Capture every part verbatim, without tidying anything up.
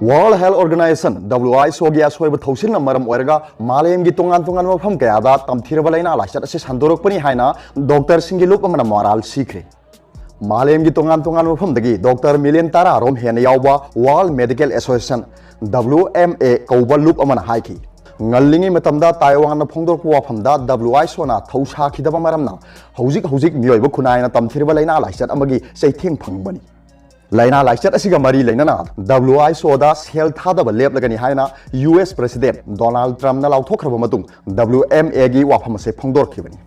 World Health Organization, W H O ꯒꯤ ꯑꯁꯣꯏꯕ ꯊꯧꯁꯤꯜꯅ ꯃꯔꯝ ꯑꯣꯏꯔꯒ ꯃꯥꯂꯦꯝꯒꯤ ꯇꯣꯉꯥꯟ ꯇꯣꯉꯥꯟꯕ ꯃꯐꯝ ꯀꯌꯥꯗ ꯇꯝꯊꯤꯔꯕ ꯂꯥꯏꯅꯥ ꯂꯥꯏꯆꯠ ꯑꯁꯤ ꯁꯟꯗꯣꯔꯛꯄꯅꯤ ꯍꯥꯏꯅ ꯗꯣꯛꯇꯔꯁꯤꯡꯒꯤ ꯂꯨꯞ ꯑꯃꯅ ꯃꯔꯥꯜ ꯁꯤꯈ꯭ꯔꯦ꯫ ꯃꯥꯂꯦꯝꯒꯤ ꯇꯣꯉꯥꯟ ꯇꯣꯉꯥꯟꯕ ꯃꯐꯝꯗꯒꯤ ꯗꯣꯛꯇꯔ ꯃꯤꯂꯤꯌꯟ ꯇꯔꯥ ꯔꯣꯝ ꯍꯦꯟꯅ ꯌꯥꯎꯕ World Medical Association, W M A ꯀꯧꯕ ꯂꯨꯞ ꯑꯃꯅ ꯍꯥꯏꯈꯤ, ꯉꯜꯂꯤꯉꯩ ꯃꯇꯝꯗ ꯇꯥꯏꯋꯥꯟꯅ ꯐꯣꯡꯗꯣꯔꯛꯄ ꯋꯥꯐꯝꯗ W H O ꯅ ꯊꯧꯁꯥꯈꯤꯗꯕ ꯃꯔꯝꯅ ꯍꯧꯖꯤꯛ ꯍꯧꯖꯤꯛ ꯃꯤꯑꯣꯏꯕ ꯈꯨꯟꯅꯥꯏꯅ ꯇꯝꯊꯤꯔꯕ ꯂꯥꯏꯅꯥ ꯂꯥꯏꯆꯠ ꯑꯃꯒꯤ ꯆꯩꯊꯦꯡ ꯐꯪꯕꯅꯤ꯫ ꯂꯥꯏꯅꯥ ꯂꯥꯏꯆꯠ ꯑꯁꯤꯒ ꯃꯔꯤ ꯂꯩꯅꯅ W H O ꯗ ꯁꯦꯜ ꯊꯥꯗꯕ ꯂꯦꯞꯂꯒꯅꯤ ꯍꯥꯏꯅ U S President Donald Trump ꯅ ꯂꯥꯎꯊꯣꯛꯈ꯭ꯔꯕ ꯃꯇꯨꯡ W M A ꯒꯤ ꯋꯥꯐꯝ ꯑꯁꯤ ꯐꯣꯡꯗꯣꯔꯛꯈꯤꯕꯅꯤ꯫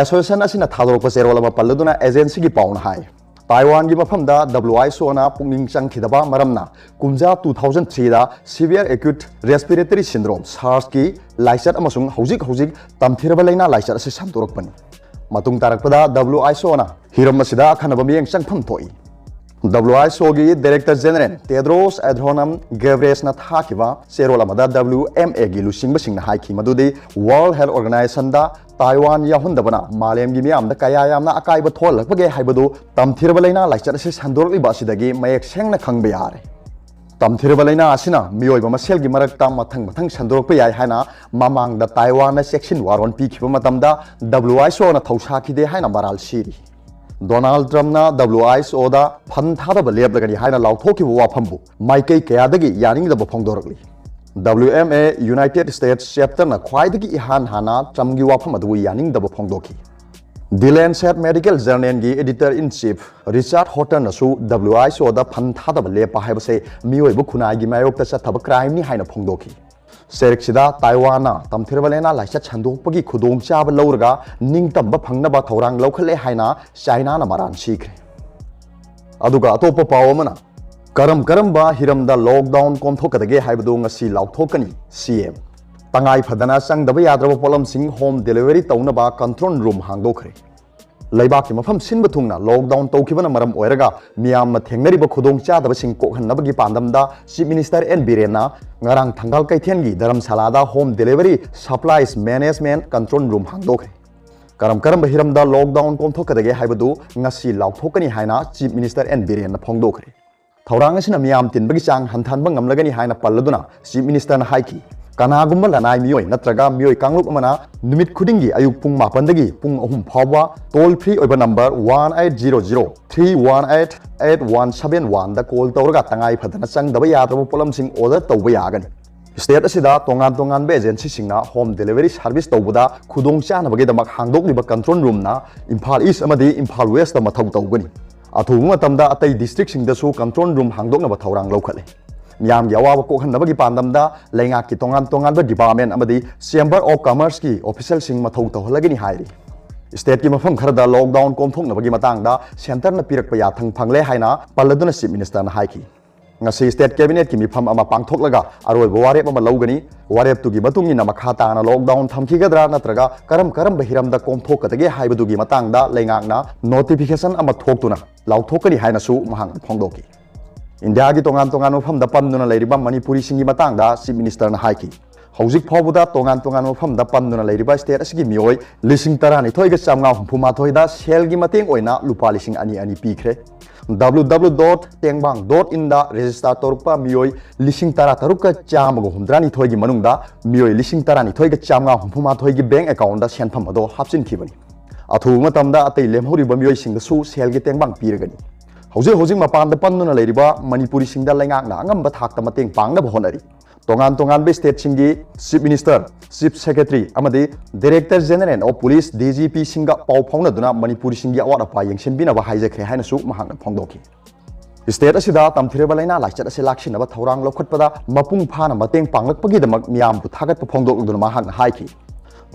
Association ꯑꯁꯤꯅ ꯊꯥꯗꯣꯔꯛꯄ ꯆꯦꯔꯣꯜ ꯑꯃ ꯄꯜꯂꯗꯨꯅ agency ꯒꯤ ꯄꯥꯎꯅ ꯍꯥꯏ, ꯇꯥꯏꯋꯥꯟꯒꯤ ꯃꯐꯝꯗ W H O ꯅ ꯄꯨꯛꯅꯤꯡ ꯆꯪꯈꯤꯗꯕ ꯃꯔꯝꯅ ꯀꯨꯝꯖꯥ two thousand three ꯗ Severe Acute Respiratory Syndrome, SARS ꯀꯤ ꯂꯥꯏꯆꯠ ꯑꯃꯁꯨꯡ ꯍꯧꯖꯤꯛ ꯍꯧꯖꯤꯛ ꯇꯝꯊꯤꯔꯕ ꯂꯥꯏꯅꯥ ꯂꯥꯏꯆꯠ ꯑꯁꯤ ꯁꯟꯗꯣꯔꯛꯄꯅꯤ꯫ ꯃꯇꯨꯡ ꯇꯥꯔꯛꯄꯗ W H O ꯅ ꯍꯤꯔꯝ ꯑꯁꯤꯗ ꯑꯈꯟꯅꯕ ꯃꯤꯠꯌꯦꯡ ꯆꯪꯐꯝ ꯊꯣꯛꯏ꯫ W H O ꯒꯤ Director General Tedros Adhanom Ghebreyesus ꯅ ꯊꯥꯈꯤꯕ ꯆꯦꯔꯣꯜ ꯑꯃꯗ W M A ꯒꯤ ꯂꯨꯆꯤꯡꯕꯁꯤꯡꯅ ꯍꯥꯏꯈꯤ ꯃꯗꯨꯗꯤ World Health Organization ꯗ ꯇꯥꯏꯋꯥꯟ ꯌꯥꯎꯍꯟꯗꯕꯅ ꯃꯥꯂꯦꯝꯒꯤ ꯃꯤꯌꯥꯝꯗ ꯀꯌꯥ ꯌꯥꯝꯅ ꯑꯀꯥꯏꯕ ꯊꯣꯛꯍꯜꯂꯛꯄꯒꯦ ꯍꯥꯏꯕꯗꯨ ꯇꯝꯊꯤꯔꯕ ꯂꯥꯏꯅꯥ ꯂꯥꯏꯆꯠ ꯑꯁꯤ ꯁꯟꯗꯣꯔꯛꯂꯤꯕ ꯑꯁꯤꯗꯒꯤ ꯃꯌꯦꯛ ꯁꯦꯡꯅ ꯈꯪꯕ ꯌꯥꯔꯦ꯫ ꯇꯝꯊꯤꯔꯕ ꯂꯥꯏꯅꯥ ꯑꯁꯤꯅ ꯃꯤꯑꯣꯏꯕ ꯃꯁꯦꯜꯒꯤ ꯃꯔꯛꯇ ꯃꯊꯪ ꯃꯊꯪ ꯁꯟꯗꯣꯔꯛꯄ ꯌꯥꯏ ꯍꯥꯏꯅ ꯃꯃꯥꯡꯗ ꯇꯥꯏꯋꯥꯟꯅ ꯆꯦꯛꯁꯤꯟ ꯋꯥꯔꯣꯜ ꯄꯤꯈꯤꯕ ꯃꯇꯝꯗ W H O ꯅ ꯊꯧꯁꯥꯈꯤꯗꯦ ꯍꯥꯏꯅ ꯃꯔꯥꯜ ꯁꯤꯔꯤ꯫ ꯗꯣꯅꯥꯜꯗ ꯇ꯭ꯔꯝꯞꯅ W H O ꯗ ꯐꯟ ꯊꯥꯗꯕ ꯂꯦꯞꯂꯒꯅꯤ ꯍꯥꯏꯅ ꯂꯥꯎꯊꯣꯛꯈꯤꯕ ꯋꯥꯐꯝꯕꯨ ꯃꯥꯏꯀꯩ ꯀꯌꯥꯗꯒꯤ ꯌꯥꯅꯤꯡꯗꯕ ꯐꯣꯡꯗꯣꯔꯛꯂꯤ꯫ W M A United States Chapter ꯅ ꯈ꯭ꯋꯥꯏꯗꯒꯤ ꯏꯍꯥꯟ ꯍꯥꯟꯅ ꯇ꯭ꯔꯝꯞꯀꯤ ꯋꯥꯐꯝ ꯑꯗꯨꯕꯨ ꯌꯥꯅꯤꯡꯗꯕ ꯐꯣꯡꯗꯣꯛꯈꯤ꯫ The Lancet Medical Journal ꯒꯤ Editor in Chief Richard Horton ꯅꯁꯨ W H O ꯗ ꯐꯟ ꯊꯥꯗꯕ ꯂꯦꯞꯄ ꯍꯥꯏꯕꯁꯦ ꯃꯤꯑꯣꯏꯕ ꯈꯨꯟꯅꯥꯏꯒꯤ ꯃꯥꯌꯣꯛꯇ ꯆꯠꯊꯕ crime ꯅꯤ ꯍꯥꯏꯅ ꯐꯣꯡꯗꯣꯛꯈꯤ꯫ ꯆꯦꯔꯤꯛꯁꯤꯗ ꯇꯥꯏꯋꯥꯟꯅ ꯇꯝꯊꯤꯔꯕ ꯂꯥꯏꯅꯥ ꯂꯥꯏꯆꯠ ꯁꯟꯗꯣꯛꯄꯒꯤ ꯈꯨꯗꯣꯡꯆꯥꯕ ꯂꯧꯔꯒ ꯅꯤꯡꯇꯝꯕ ꯐꯪꯅꯕ ꯊꯧꯔꯥꯡ ꯂꯧꯈꯠꯂꯦ ꯍꯥꯏꯅ ꯆꯥꯏꯅꯥꯅ ꯃꯔꯥꯟ ꯁꯤꯈ꯭ꯔꯦ꯫ ꯑꯗꯨꯒ ꯑꯇꯣꯞꯄ ꯄꯥꯎ ꯑꯃꯅ, ꯀꯔꯝ ꯀꯔꯝꯕ ꯍꯤꯔꯝꯗ lockdown ꯀꯣꯝꯊꯣꯛꯀꯗꯒꯦ ꯍꯥꯏꯕꯗꯨ ꯉꯁꯤ ꯂꯥꯎꯊꯣꯛꯀꯅꯤ, C M꯫ ꯇꯉꯥꯏ ꯐꯗꯅ ꯆꯪꯗꯕ ꯌꯥꯗ꯭ꯔꯕ ꯄꯣꯠꯂꯝꯁꯤꯡ home delivery ꯇꯧꯅꯕ control room ꯍꯥꯡꯗꯣꯛꯈ꯭ꯔꯦ꯫ ꯂꯩꯕꯥꯛꯀꯤ ꯃꯐꯝ ꯁꯤꯟꯕ ꯊꯨꯡꯅ lockdown ꯇꯧꯈꯤꯕꯅ ꯃꯔꯝ ꯑꯣꯏꯔꯒ ꯃꯤꯌꯥꯝꯅ ꯊꯦꯡꯅꯔꯤꯕ ꯈꯨꯗꯣꯡꯆꯥꯗꯕꯁꯤꯡ ꯀꯣꯛꯍꯟꯅꯕꯒꯤ ꯄꯥꯟꯗꯝꯗ Chief Minister N Biren ꯅ ꯉꯔꯥꯡ ꯊꯪꯒꯥꯜ ꯀꯩꯊꯦꯜꯒꯤ ꯙꯔꯝꯁꯥꯂꯥꯗ home delivery supplies management control room ꯍꯥꯡꯗꯣꯛꯈ꯭ꯔꯦ꯫ ꯀꯔꯝ ꯀꯔꯝꯕ ꯍꯤꯔꯝꯗ lockdown ꯀꯣꯝꯊꯣꯛꯀꯗꯒꯦ ꯍꯥꯏꯕꯗꯨ ꯉꯁꯤ ꯂꯥꯎꯊꯣꯛꯀꯅꯤ ꯍꯥꯏꯅ Chief Minister N Biren ꯅ ꯐꯣꯡꯗꯣꯛꯈ꯭ꯔꯦ꯫ ꯊꯧꯔꯥꯡ ꯑꯁꯤꯅ ꯃꯤꯌꯥꯝ ꯇꯤꯟꯕꯒꯤ ꯆꯥꯡ ꯍꯟꯊꯍꯟꯕ ꯉꯝꯂꯒꯅꯤ ꯍꯥꯏꯅ ꯄꯜꯂꯗꯨꯅ Chief Minister ꯅ ꯍꯥꯏꯈꯤ, ꯀꯅꯥꯒꯨꯝꯕ ꯂꯅꯥꯏ ꯃꯤꯑꯣꯏ ꯅꯠꯇ꯭ꯔꯒ ꯃꯤꯑꯣꯏ ꯀꯥꯡꯂꯨꯞ ꯑꯃꯅ ꯅꯨꯃꯤꯠ ꯈꯨꯗꯤꯡꯒꯤ ꯑꯌꯨꯛ ꯄꯨꯡ ꯃꯥꯄꯟꯗꯒꯤ ꯄꯨꯡ ꯑꯍꯨꯝ ꯐꯥꯎꯕ toll free ꯑꯣꯏꯕ number one eight zero zero three one eight eight one seven one ꯗ call ꯇꯧꯔꯒ ꯇꯉꯥꯏ ꯐꯗꯅ ꯆꯪꯗꯕ ꯌꯥꯗ꯭ꯔꯕ ꯄꯣꯠꯂꯝꯁꯤꯡ order ꯇꯧꯕ ꯌꯥꯒꯅꯤ꯫ State ꯑꯁꯤꯗ ꯇꯣꯉꯥꯟ ꯇꯣꯉꯥꯟꯕ agency ꯁꯤꯡꯅ home delivery service ꯇꯧꯕꯗ ꯈꯨꯗꯣꯡ ꯆꯥꯅꯕꯒꯤꯗꯃꯛ ꯍꯥꯡꯗꯣꯛꯂꯤꯕ control room ꯅ ꯏꯝꯐꯥꯜ East ꯑꯃꯗꯤ ꯏꯝꯐꯥꯜ West ꯇ ꯃꯊꯧ ꯇꯧꯒꯅꯤ꯫ ꯑꯊꯨꯕ ꯃꯇꯝꯗ ꯑꯇꯩ district ꯁꯤꯡꯗꯁꯨ control room ꯍꯥꯡꯗꯣꯛꯅꯕ ꯊꯧꯔꯥꯡ ꯂꯧꯈꯠꯂꯤ꯫ ꯃꯤꯌꯥꯝꯒꯤ ꯑꯋꯥꯕ ꯀꯣꯛꯍꯟꯅꯕꯒꯤ ꯄꯥꯟꯗꯝꯗ ꯂꯩꯉꯥꯛꯀꯤ ꯇꯣꯉꯥꯟ ꯇꯣꯉꯥꯟꯕ department ꯑꯃꯗꯤ Chamber of Commerce ꯀꯤ official ꯁꯤꯡ ꯃꯊꯧ ꯇꯧꯍꯜꯂꯒꯅꯤ ꯍꯥꯏꯔꯤ꯫ State ꯀꯤ ꯃꯐꯝ ꯈꯔꯗ lockdown ꯀꯣꯝꯊꯣꯛꯅꯕꯒꯤ ꯃꯇꯥꯡꯗ centre ꯅ ꯄꯤꯔꯛꯄ ꯌꯥꯊꯪ ꯐꯪꯂꯦ ꯍꯥꯏꯅ ꯄꯜꯂꯗꯨꯅ Chief Minister ꯅ ꯍꯥꯏꯈꯤ꯫ ꯉꯁꯤ State Cabinet ꯀꯤ ꯃꯤꯐꯝ ꯑꯃ ꯄꯥꯡꯊꯣꯛꯂꯒ ꯑꯔꯣꯏꯕ ꯋꯥꯔꯦꯞ ꯑꯃ ꯂꯧꯒꯅꯤ꯫ ꯋꯥꯔꯦꯞꯇꯨꯒꯤ ꯃꯇꯨꯡ ꯏꯟꯅ ꯃꯈꯥ ꯇꯥꯅ lockdown ꯊꯝꯈꯤꯒꯗ꯭ꯔꯥ ꯅꯠꯇ꯭ꯔꯒ ꯀꯔꯝ ꯀꯔꯝꯕ ꯍꯤꯔꯝꯗ ꯀꯣꯝꯊꯣꯛꯀꯗꯒꯦ ꯍꯥꯏꯕꯗꯨꯒꯤ ꯃꯇꯥꯡꯗ ꯂꯩꯉꯥꯛꯅ notification ꯑꯃ ꯊꯣꯛꯇꯨꯅ ꯂꯥꯎꯊꯣꯛꯀꯅꯤ ꯍꯥꯏꯅꯁꯨ ꯃꯍꯥꯛꯅ ꯐꯣꯡꯗꯣꯛꯈꯤ꯫ ꯏꯟꯗꯤꯌꯥꯒꯤ ꯇꯣꯉꯥꯟ ꯇꯣꯉꯥꯟꯕ ꯃꯐꯝꯗ ꯄꯟꯗꯨꯅ ꯂꯩꯔꯤꯕ ꯃꯅꯤꯄꯨꯔꯤꯁꯤꯡꯒꯤ ꯃꯇꯥꯡꯗ Chief Minister ꯅ ꯍꯥꯏꯈꯤ, ꯍꯧꯖꯤꯛ ꯐꯥꯎꯕꯗ ꯇꯣꯉꯥꯟ ꯇꯣꯉꯥꯟꯕ ꯃꯐꯝꯗ ꯄꯟꯗꯨꯅ ꯂꯩꯔꯤꯕ state ꯑꯁꯤꯒꯤ ꯃꯤꯑꯣꯏ ꯂꯤꯁꯤꯡ ꯇꯔꯥꯅꯤꯊꯣꯏꯒ ꯆꯥꯝꯃꯉꯥ ꯍꯨꯝꯐꯨ ꯃꯥꯊꯣꯏꯗ ꯁꯦꯜꯒꯤ ꯃꯇꯦꯡ ꯑꯣꯏꯅ ꯂꯨꯄꯥ ꯂꯤꯁꯤꯡ ꯑꯅꯤ ꯑꯅꯤ ꯄꯤꯈ꯭ꯔꯦ꯫ W W W dot tengbang dot in the register ꯇꯧꯔꯛꯄ ꯃꯤꯑꯣꯏ ꯂꯤꯁꯤꯡ ꯇꯔꯥ ꯇꯔꯨꯛꯀ ꯆꯥꯝꯃꯒ ꯍꯨꯝꯗ꯭ꯔꯥꯅꯤꯊꯣꯏꯒꯤ ꯃꯅꯨꯡꯗ ꯃꯤꯑꯣꯏ ꯂꯤꯁꯤꯡ ꯇꯔꯥꯅꯤꯊꯣꯏꯒ ꯆꯥꯝꯃꯉꯥ ꯍꯨꯝꯐꯨ ꯃꯥꯊꯣꯏꯒꯤ bank account ꯗ ꯁꯦꯟꯐꯝ ꯑꯗꯣ ꯍꯥꯞꯆꯤꯟꯈꯤꯕꯅꯤ꯫ ꯑꯊꯨꯕ ꯃꯇꯝꯗ ꯑꯇꯩ ꯂꯦꯝꯍꯧꯔꯤꯕ ꯃꯤꯑꯣꯏꯁꯤꯡꯗꯁꯨ ꯁꯦꯜꯒꯤ ꯇꯦꯡꯕꯥꯡ ꯄꯤꯔꯒꯅꯤ꯫ ꯍꯧꯖꯤꯛ ꯍꯧꯖꯤꯛ ꯃꯄꯥꯟꯗ ꯄꯟꯗꯨꯅ ꯂꯩꯔꯤꯕ ꯃꯅꯤꯄꯨꯔꯤꯁꯤꯡꯗ ꯂꯩꯉꯥꯛꯅ ꯑꯉꯝꯕ ꯊꯥꯛꯇ ꯃꯇꯦꯡ ꯄꯥꯡꯅꯕ ꯍꯣꯠꯅꯔꯤ꯫ ꯇꯣꯉꯥꯟ ꯇꯣꯉꯥꯟꯕ state ꯁꯤꯡꯒꯤ Chief Minister, Chief Secretary ꯑꯃꯗꯤ Director General of Police, D G P ꯁꯤꯡꯒ ꯄꯥꯎ ꯐꯥꯎꯅꯗꯨꯅ ꯃꯅꯤꯄꯨꯔꯤꯁꯤꯡꯒꯤ ꯑꯋꯥꯠ ꯑꯄꯥ ꯌꯦꯡꯁꯤꯟꯕꯤꯅꯕ ꯍꯥꯏꯖꯈ꯭ꯔꯦ ꯍꯥꯏꯅꯁꯨ ꯃꯍꯥꯛꯅ ꯐꯣꯡꯗꯣꯛꯈꯤ꯫ State ꯑꯁꯤꯗ ꯇꯝꯊꯤꯔꯕ ꯂꯥꯏꯅꯥ ꯂꯥꯏꯆꯠ ꯑꯁꯤ ꯂꯥꯛꯁꯤꯟꯅꯕ ꯊꯧꯔꯥꯡ ꯂꯧꯈꯠꯄꯗ ꯃꯄꯨꯡ ꯐꯥꯅ ꯃꯇꯦꯡ ꯄꯥꯡꯂꯛꯄꯒꯤꯗꯃꯛ ꯃꯤꯌꯥꯝꯕꯨ ꯊꯥꯒꯠꯄ ꯐꯣꯡꯗꯣꯛꯂꯗꯨꯅ ꯃꯍꯥꯛꯅ ꯍꯥꯏꯈꯤ,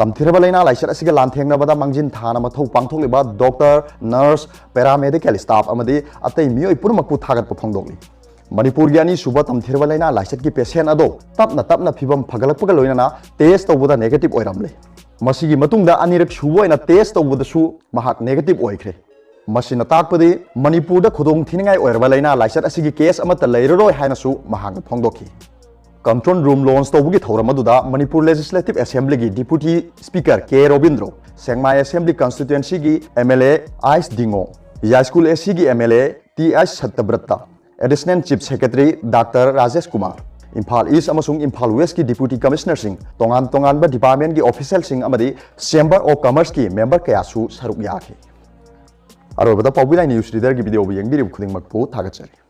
ꯇꯝꯊꯤꯔꯕ ꯂꯥꯏꯅꯥ ꯂꯥꯏꯆꯠ ꯑꯁꯤꯒ ꯂꯥꯟꯊꯦꯡꯅꯕꯗ ꯃꯥꯡꯖꯤꯟ ꯊꯥꯅ ꯃꯊꯧ ꯄꯥꯡꯊꯣꯛꯂꯤꯕ doctor, nurse, paramedical staff ꯑꯃꯗꯤ ꯑꯇꯩ ꯃꯤꯑꯣꯏ ꯄꯨꯝꯅꯃꯛꯄꯨ ꯊꯥꯒꯠꯄ ꯐꯣꯡꯗꯣꯛꯂꯤ꯫ ꯃꯅꯤꯄꯨꯔꯒꯤ ꯑꯅꯤꯁꯨꯕ ꯇꯝꯊꯤꯔꯕ ꯂꯥꯏꯅꯥ ꯂꯥꯏꯆꯠꯀꯤ patient ꯑꯗꯣ ꯇꯞꯅ ꯇꯞꯅ ꯐꯤꯕꯝ ꯐꯒꯠꯂꯛꯄꯒ ꯂꯣꯏꯅꯅ test ꯇꯧꯕꯗ negative ꯑꯣꯏꯔꯝꯂꯦ꯫ ꯃꯁꯤꯒꯤ ꯃꯇꯨꯡꯗ ꯑꯅꯤꯔꯛ ꯁꯨꯕ ꯑꯣꯏꯅ test ꯇꯧꯕꯗꯁꯨ ꯃꯍꯥꯛ negative ꯑꯣꯏꯈ꯭ꯔꯦ꯫ ꯃꯁꯤꯅ ꯇꯥꯛꯄꯗꯤ ꯃꯅꯤꯄꯨꯔꯗ ꯈꯨꯗꯣꯡ ꯊꯤꯅꯤꯡꯉꯥꯏ ꯑꯣꯏꯔꯕ ꯂꯥꯏꯅꯥ ꯂꯥꯏꯆꯠ ꯑꯁꯤꯒꯤ case ꯑꯃꯠꯇ ꯂꯩꯔꯔꯣꯏ ꯍꯥꯏꯅꯁꯨ ꯃꯍꯥꯛꯅ ꯐꯣꯡꯗꯣꯛꯈꯤ꯫ Control room launch ꯇꯧꯕꯒꯤ ꯊꯧꯔꯝ ꯑꯗꯨꯗ ꯃꯅꯤꯄꯨꯔ Legislative Assembly ꯒꯤ Deputy Speaker K Robindro, Sekmai Assembly Constituency ꯒꯤ M L A ꯑꯥꯏꯁ ꯗꯤꯡꯉꯣ, ꯌꯥꯏꯁ꯭ꯀꯨꯜ A C ꯒꯤ M L A T ꯑꯥꯏꯁ ꯁꯠꯇꯕ꯭ꯔꯠꯇ, additional chief secretary doctor Rajesh Kumar, Imphal east ꯑꯃꯁꯨꯡ ꯏꯝꯐꯥꯜ ꯋꯦꯁꯀꯤ ꯗꯤꯄ꯭ꯌꯨꯇꯤ ꯀꯃꯤꯁꯅꯔꯁꯤꯡ, ꯇꯣꯉꯥꯟ ꯇꯣꯉꯥꯟꯕ ꯗꯤꯄꯥꯔꯠꯃꯦꯟꯒꯤ ꯑꯣꯐꯤꯁꯤꯌꯦꯜꯁꯤꯡ ꯑꯃꯗꯤ ꯆꯦꯝꯕꯔ ꯑꯣꯐ ꯀꯃꯔꯁꯀꯤ ꯃꯦꯝꯕꯔ ꯀꯌꯥꯁꯨ ꯁꯔꯨꯛ ꯌꯥꯈꯤ꯫ ꯑꯔꯣꯏꯕꯗ ꯄꯥꯎꯕꯤ ꯂꯥꯏ ꯅ꯭ꯌꯨꯁ ꯔꯤꯗꯔꯒꯤ ꯚꯤꯗꯤꯑꯣꯕꯨ ꯌꯦꯡꯕꯤꯔꯤꯕ ꯈꯨꯗꯤꯡꯃꯛꯄꯨ ꯊꯥꯒꯠꯆꯔꯤ꯫